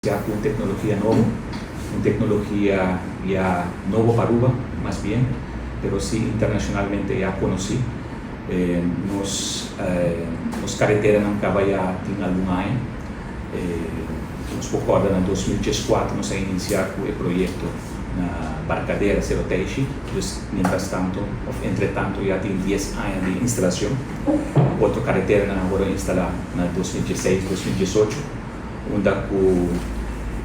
Cu un tecnologia nobo, un tecnologia ya nobo pa Aruba, mas bien, pero si internacionalmente ya conoci. Nos careteranan caba ya tin algun aña. Nos por corda na 2014 nos a inicia cu e proyecto na Barcadera, Sero Teishi, dus mientras tanto, of entre tanto, ya tin 10 aña di instalacion. Otro careteranan a wordo instala na 2016, 2018, unda cu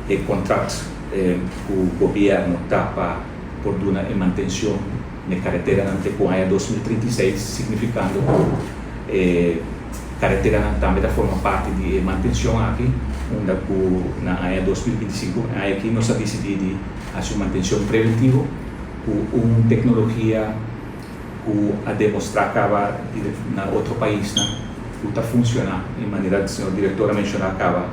e contract cu gobierno ta pa por duna e mantencion na careteranan te cu aña 2036, significando cu e careteranan tambe ta forma parti di e mantencion aki, unda cu na aña 2025 aki nos a dicidi di haci un mantencion preventivo cu un tecnologia cu a demostra caba na otro paisnan cu ta funciona. Y manera señor director a menciona caba,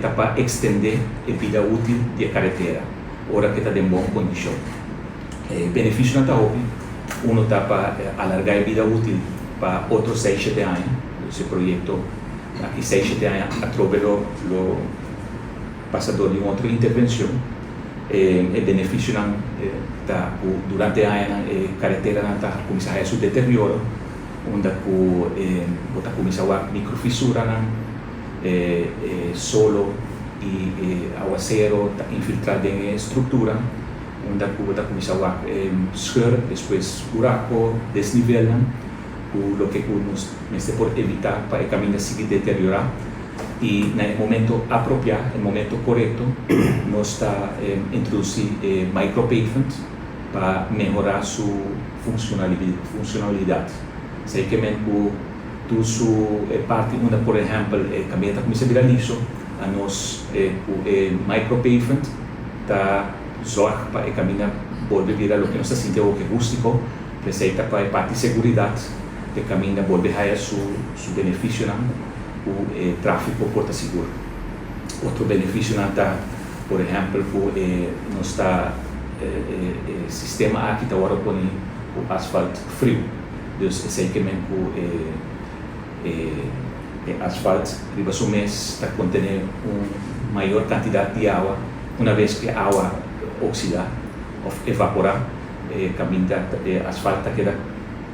ta pa extende e bida útil di caretera ora cu ta den bon condicion. E beneficionan ta hopi. Uno ta pa alarga e bida útil pa otro 6, 7 aña. E proyecto aki 6, 7 aña atrobe lo pasa door di un otro intervencion. E beneficionan ta durante aña e careteranan ta cuminsa haya su deterioro, unda cu bo ta cuminsa wak microfisuranan, solo y awacero ta infiltra den e structura, unda cu bo ta cuminsa wak scheur, despues buraco, desnivelnan, cu loke cu nos mester por evita pa e caminda sigui deteriora. Y na momento apropia, na momento corecto, nos ta introduci micropavement pa mehora su funcionalidad. Esey kiermen cu tur su parti unda, por ehempel, e caminda ta cuminsa bira liso, nos e micropavement ta zorg pa e caminda bolbe bira loke nos ta sinti cu rustico, esey ta pa e parti seguridad, e caminda bolbe haya su beneficionan, cu e trafico por ta sigur. Otro beneficionan ta, por ehempel, cu nos ta e sistema aki ta awor pone cu asfalt friu. Dus esey kiermen cu e asfalt riba su mes ta contene un mayor cantidad di awa. Una vez cu awa oxida of evapora, e caminda e asfalt ta keda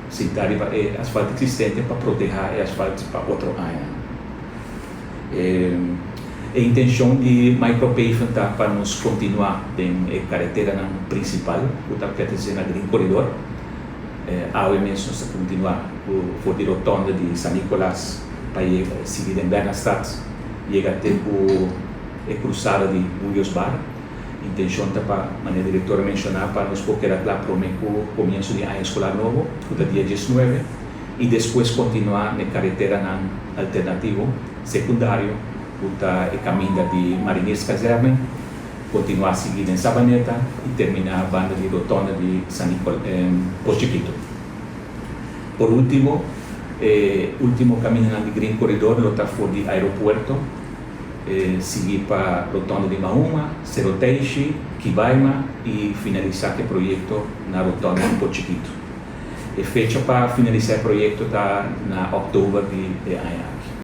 sinta riba e asfalt existente pa proteha e asfalt pa otro aña. E intencion di micropavement ta pa nos continua den e careteranan principal, cu ta pertenece na Green Corridor. Awe mes nos ta continua for di rotonde di San Nicolas pa sigui den Bernardstad, yega te cu e cruzada di Bullios Bar. Intencion ta pa, manera director a menciona, pa nos por keda cla prome cu comienso di aña escolar nobo, cu ta dia 19, y despues continua na careteranan alternativo, secundario, cu ta e caminda di Marinierskazerne, continua sigui den Sabaneta y termina banda di rotonde di San Nicol, Pos Chiquito. Por ultimo, ultimo caminda di Green Corridor lo ta for di aeropuerto, sigui pa rotonde di Mahuma, Sero Teishi, Kibaima y finalisa e proyecto na rotonde di Pos Chiquito. E fecha pa finalisa e proyecto ta na october di e aña aki.